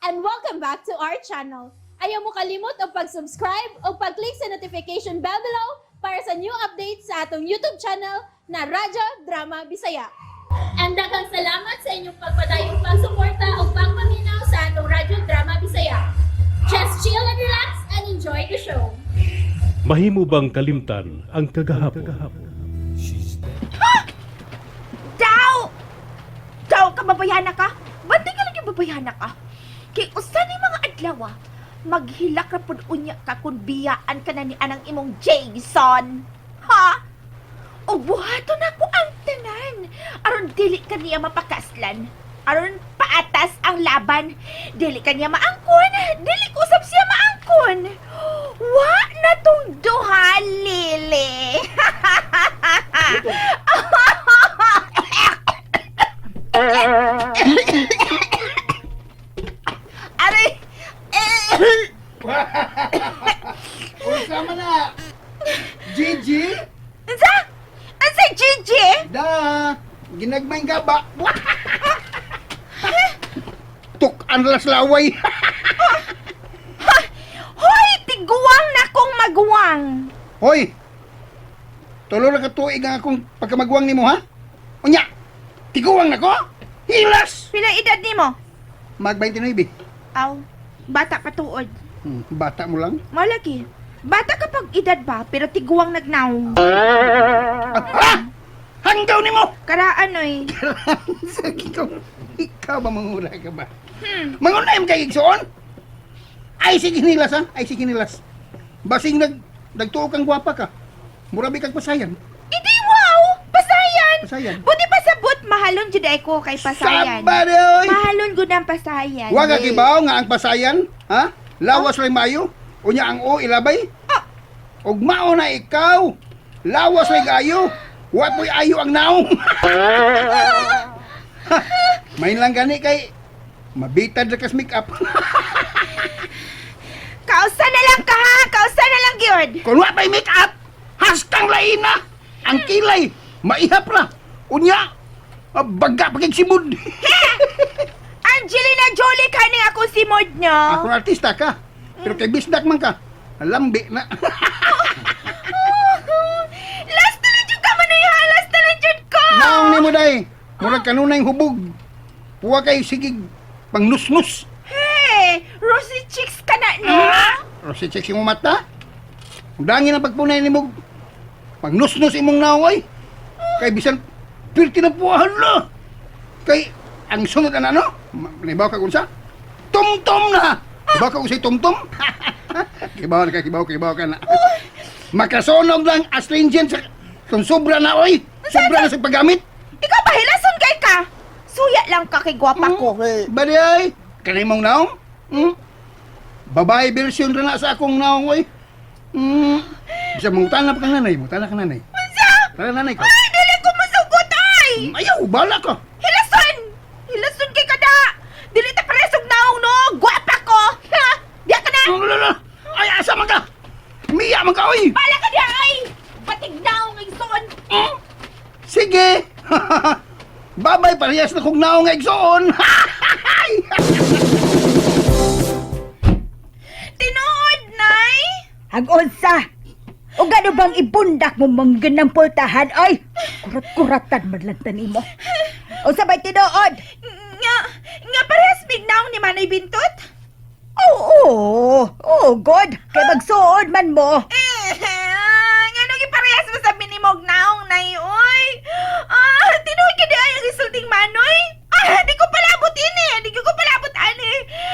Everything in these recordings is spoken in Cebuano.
And welcome back to our channel. Ayaw mo kalimot og pag-subscribe o pag-click sa notification bell below para sa new updates sa atong YouTube channel na Radyo Drama Bisaya. And daghang salamat sa inyong pagpadayong pagsuporta o pagpaminaw sa atong Radyo Drama Bisaya. Just chill and relax and enjoy the show. Mahimo bang kalimtan ang kagahapon? Daw! Daw ka babayana ka? Bantay ka lang yung babayana ka. Kay usa ni mga adlaw ah, maghilak ra pud unya ka kung biyaan ka na ni anang imong Jason. Ha? O buhaton ako ang tanan. Aron dili ka niya mapakaslan. Aron paatas ang laban. Dili ka niya maangkon. Dili ko usab siya maangkon. Wa na tong duha, Lily. Aray! Eh! Unsa man na? Gigi? Unsa? Unsa Gigi? Da, ginagmay nga ba? Tuk ang las laway. Ha! Hoy, tiguang na kong maguwang. Hoy. Tulo ra ka tuig ang akong pagkamagwang nimo ha? Unya. Tiguang nako? Hilas. Pila edad nimo? Mag 29. Aw, bata pa tuod. Bata mo lang. Malaki. Bata ka pag edad ba, pero tiguang nagnaw. Ah, ha? Hanggaw nimo. Karaan oy. Sige ko. Ikaw ba mangura ka ba? Mangunay mo kay igsoon? Ay sige nilas ha? Ay sige nilas. Basing nagtuo kang gwapa ka. Murabi kag pasayan. Hindi wow! Pasayan! Pasayan. Buti pa sabot, mahalon jud ay ko kay pasayan. Sabado oy! Mahalon gud ang pasayan. Wa ka eh. kibaw nga ang pasayan, ha? Lawas ray maayo, unya ang o ilabay. Ah! Ug mao na ikaw. Lawas ray ayo. Wa po'y ayo ang naong. Ha, Main lang gani kay mabitad ra kas make up. Kausa na lang ka ha! Kausa na lang gyud! Kung wa pa'y make up, hastang lain na. Ang kilay, maihap ra. Unya, baga pa kay simod. Angelina Jolie ka ni ako si Mod no. Ako artista ka. Pero kay bisdak man ka. Lambi na. Last na lang jud ka man ha! Last na lang jud ka! Naong nimo day. Murag kanunay hubog. Puwa kay sige pangnusnus. Hey! Rosy cheeks ka na no? Rosy check imong mata. Dangin ang pagpunay nimo. Pangnusnus imong naong oy. Kay bisan pirti na puwa hala. Kay ang sunod ana no? Nahibaw ka unsa? Tumtum na. Kibaw ka unsay tumtum? Kibaw na ka, kibaw, kibaw ka na. Makasunog lang astringent sa kung sobra na oy. Sobra na sa paggamit. Ikaw ba hilason kay ka? Suya lang ka kay gwapa ko. Bali ay, kanimong naong? Hmm? Babae version ra na sa akong naong oy. Bisa mangutana pa kang nanay, mangutana kang nanay. Unsa? Tara nanay ko. Ay, dili ko masugot ay! Ayaw, bala ka. Hilason! Hilason kay kada! Dili ta paresog naong no! Gwapa ko! Ha? Diya ka na! Ano, ano, Ay, asa man ka? Miya man ka oy. Bala ka diya ay! Batig naong igsoon! Sige. Babay, parehas na kong naong nga igsoon. Tinuod, nay! Ang unsa? O gano bang ibundak mo manggan ng pultahan? Ay, kurat-kuratan man lang tanimo. Unsa ba'y tinuod? Nga, nga parehas bignaong ni Manoy Bintot? Oo, oo, God. Kay magsuod man mo. Eh, nga nung iparehas mo sa binimog naong nay, oy. Ah, tinuod ka di ay ang isulting Manoy? Ah, di ko palabot ini, di ko palabot ani.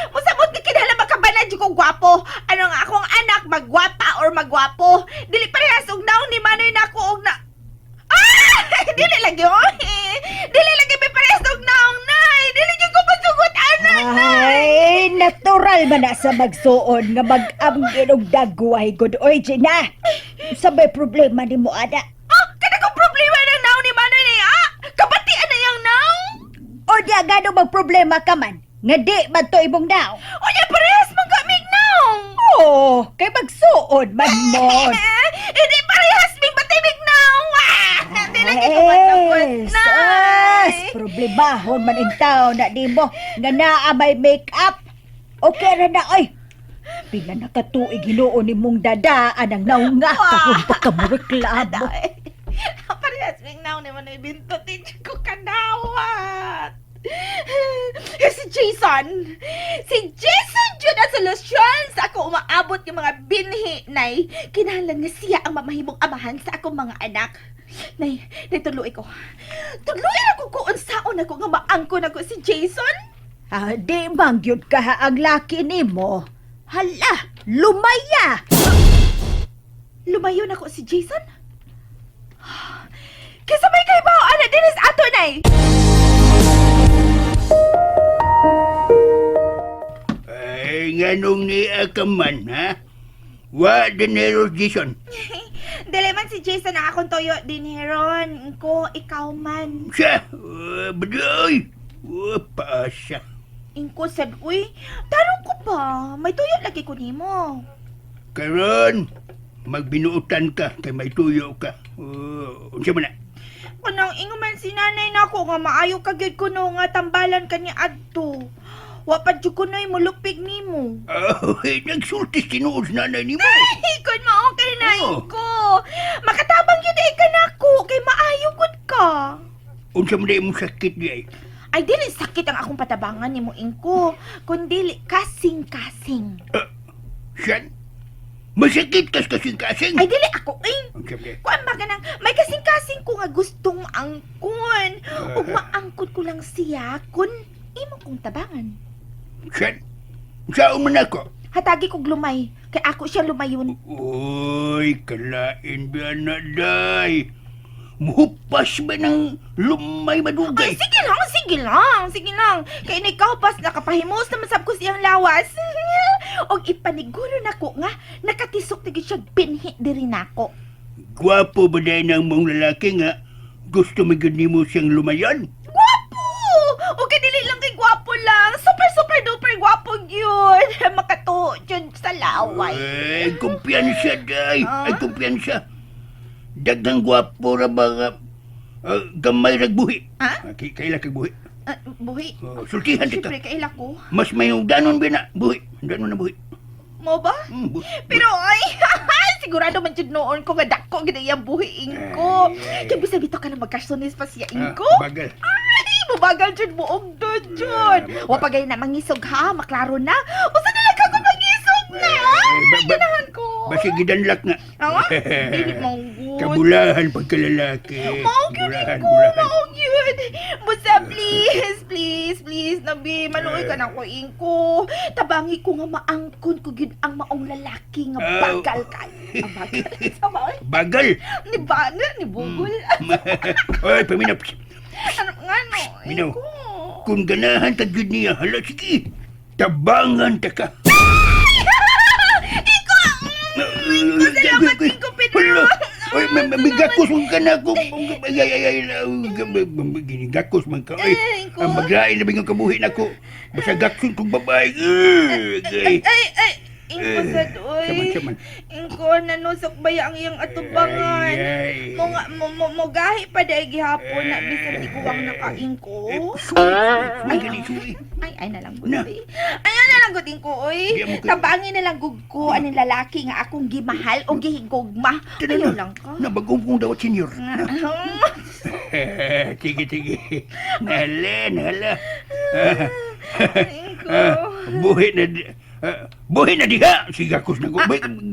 Musabot ka kinahanglan makabanad ko gwapo. Ano nga akong anak magwapa or magwapo? Dili parehas og naong ni Manoy nako og na. Ah! Dili lagi oy. Dili lagi may parehas og naong nay. Dili gyud ko masugot anak nay. Ay, natural man na sa magsuon nga mag-amgin og dagway, God. Oy, Gina, unsa ba'y problema ni mo, ana? Ah, kada ko problema ng naong ni Manoy ni ah. Kabatian na yang naong. O di gano magproblema ka man, nga di man to imong naong. Unya parehas man kamig naong. Oo, kay magsuod man mo. Hindi parehas mig batimig naong. Ah, Hindi lagi ko masagot Sus, nay. problemahon man in tao na di mo nga naa may make-up. Okay ra na oy. Pila na katuig hinuon nimong dadaan ang naunga karon pa ka mo reklamo. Ay, parehas ming now ni Manoy Binto, tinyo ko kanawat. Si Jason! Si Jason jud ang solusyon sa ako umaabot ng mga binhi, Nay. Kinahanglan nga siya ang mamahimong amahan sa akong mga anak. Nay, nay, tuloy ko. Tuloy ako kung unsaon ako nga maangkon ako si Jason. Ah, di man gyud ka ha ang laki nimo. Hala, lumaya. Lumayo na ko si Jason? Kisa may kaibaw, ana, dinis ato, Nay! Ay, nganong niya ka man, ha? Wa dinero Jason. Dili man si Jason ang akong toyo din heron. Ko, ikaw man. Siya, badoy. Paasa. Ingko sad, uy. Tarong ko ba? May tuyo lagi ko nimo. Karon, magbinuotan ka kay may tuyo ka. Unsa man na? Kanang ingo man si nanay nako nga maayo ka gyud kuno nga tambalan kani adto. Wa pa jud kunoy mulupig nimo. Oh, nagsulti tinuod sa nanay nimo. Ikon mo okay na Oo. ko. Makatabang gyud ay kanako kay maayo gud ka. Unsa man na imong sakit di ay? Ay dili sakit ang akong patabangan nimo ingko, kundi kasing-kasing. Siyan? Masakit kas kasing-kasing. Ay dili ako ing. Unsa man di? Kuan ba ganang may kasing-kasing ko nga gustong maangkon. Ug maangkon ko lang siya kun imo kong tabangan. Siyan? Unsaon man ako? Hatagi kog lumay kay ako siya lumayon. Uy, kalain ba na day? Muhupas ba ng lumay Ay, madugay? sige lang, sige lang, sige lang. Kay ni pas nakapahimos naman sab ko siyang lawas. Og ipaniguro nako nga nakatisok na gyud siya binhi diri nako. Gwapo ba day ng mong lalaki nga gusto magyud nimo siyang lumayan? Gwapo! O kay dili lang kay gwapo lang. Super super duper gwapo gyud. Makatuo jud sa laway. Ay, kumpiyansa day. Ah? Ay, kumpiyansa. Daghang gwapo ra ba nga gamay rag buhi. Ha? Kaila kag buhi. Ah, buhi. Oh, sultihan ta ka. Siyempre, kaila ko. Mas may danon ba na buhi. Danon na buhi. Mo ba? Buhi. Pero ay, sigurado man jud noon ko nga dako gid iyang buhiin ko. Ay, ay. Kay bisa bitaw ka na magkarsonis pa siya ingko. Ah, bagal. Ay, mubagal jud buog do jud. Ah, Wa pa gay na mangisog ha, maklaro na. Usa na lang ka ko mangisog na. Eh, Ganahan ko. Basi gidanlak na. Ah, dili mao good. Kabulahan pagkalalaki. Mao gyud Kabulahan, ko, bulahan. mao gyud. Busa please, please, please nabi, maluoy ka na ko ingko. Tabangi ko nga maangkon ko gyud ang maong lalaki nga Oh. bagal kay. Ang bagal. Sama oy. Bagal. Ni bana, ni bugol. Oy, paminaw. Ano nga no? Minaw. Ingko. Kung ganahan ta gyud niya, hala sige. Tabangan ta ka. Ingko! Ingko, salamat ingko Pedro. Oy, migakos man ka na ako. Ay, ay, ay, ay, ginigakos man ka. Oy, Eh, ingko. ang maglain na bing kabuhi nako. Basta gakson kong babae. Ay, Ay, ay, ay. Ingko Eh, sad, oy. saman, saman. Ingko, nanusok ba ya ang iyang atubangan? Ay, ay. Mo nga mo mo, mo gahi pa dahil gihapon na bisan tiguang nakaingko. Eh, suwi, suwi, gani, suwi. Ay, ay na lang gud. Na. Ay, ay na lang gud ingko oy. Di mo Tabangin na lang gud ko aning lalaki nga akong gimahal o gihigugma. Tara Ayaw na. lang ka. Na bagong kong dawat senior. Nga. Sige, sige. Nahala, nahala. Ingko. Buhi na buhi na diha. Si Gakos na ko.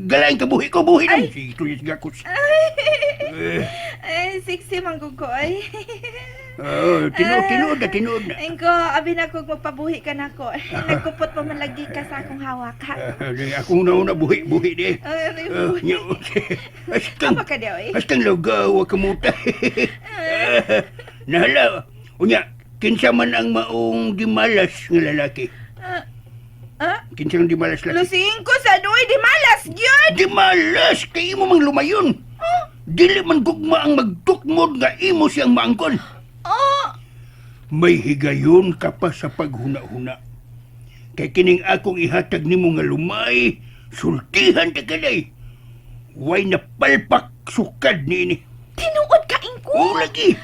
Galain ka buhi ko, buhi na. Si ito si Gakos. Eh, Ay, sexy man gud ko ay. oh, tinuod, tinuod na, tinuod na. Ingko, abi na kog magpabuhi ka nako. Nagkupot pa man lagi ka sa akong hawak ha. Akong nauna buhi, buhi di. Ay, ay, buhi. Astang, Apa ka di oy? astang lugaw kamuta. Nahala. Unya, kinsa man ang maong gimalas nga lalaki? Ah, ah? Kinsa ang gimalas laki? Lusingko sa duy di malas gyud. Di malas kay imo mang lumayon. Dili man gugma ang magtukmod nga imo siyang maangkon. Oh, May higayon ka pa sa paghuna-huna. Kay kining akong ihatag nimo nga lumay, sultihan ta kanay. Way na palpak sukad niini. tinuod ka ingko. O lagi.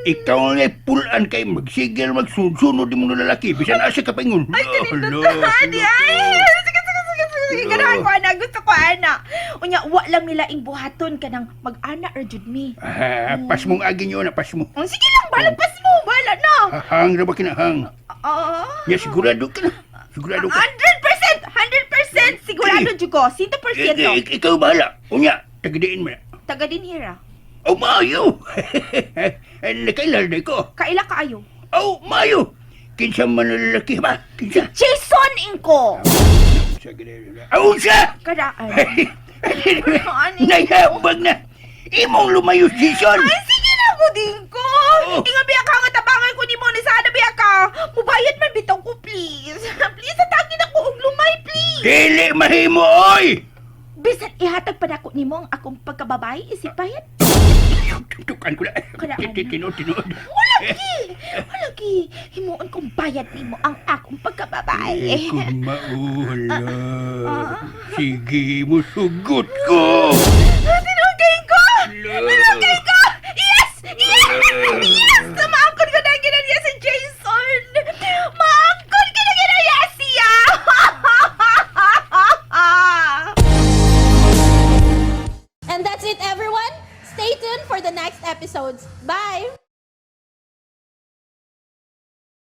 Ikaw na pulan kay magsigil magsunod mo ng lalaki. Bisan asa ka paingon. Ay, tinindot ka, di ay. Sige, sige, sige, sige, sige. Ganahan ko, ana. Gusto ko, ana. Unya, wa lang nila ing buhaton ka ng mag-ana ra jud mi. Ah, pas mong agi nyo na, pas mo. Oh, sige lang, bahala, pas mo. Bahala na. Hang ra ba kinahang? Ah. Ya, sigurado ka na. Sigurado ka. 100%! 100% sigurado jud ko. 100%. Ikaw bahala. Unya, tagidiin mo na. Taga din hira. Oh, maayo! Nakailal na ko. Kaila kaayo. Oh, maayo! Kinsa man ang lalaki ba? Kinsa? Jason ingko. Oh, siya! Karaan. Nayabag na! Imong lumayo, Jason! Ay, sige na ko din ko. Oh. Inga biya ka nga tabangan ko nimo ni sana biya ka. Mubayad man bitaw ko, please. Please, atagin ako og lumay, please. Dili mahimo, oy! Bisan ihatag pa nako nimo ang akong pagkababay, isip bayad. Tukan ko na. Karaan. Tinuod, tinuod. Wala gi. Wala gi. Himuon kong bayad nimo ang akong pagkababay. Eh, kung maula, sige mo sugot ko. Tinugay ko! Tinugay ko! Yes! Yes! Yes! Maangkon ko na ginaya si Jason! Maangkon ko na ginaya siya! And that's it, everyone. Stay tuned for the next episodes. Bye!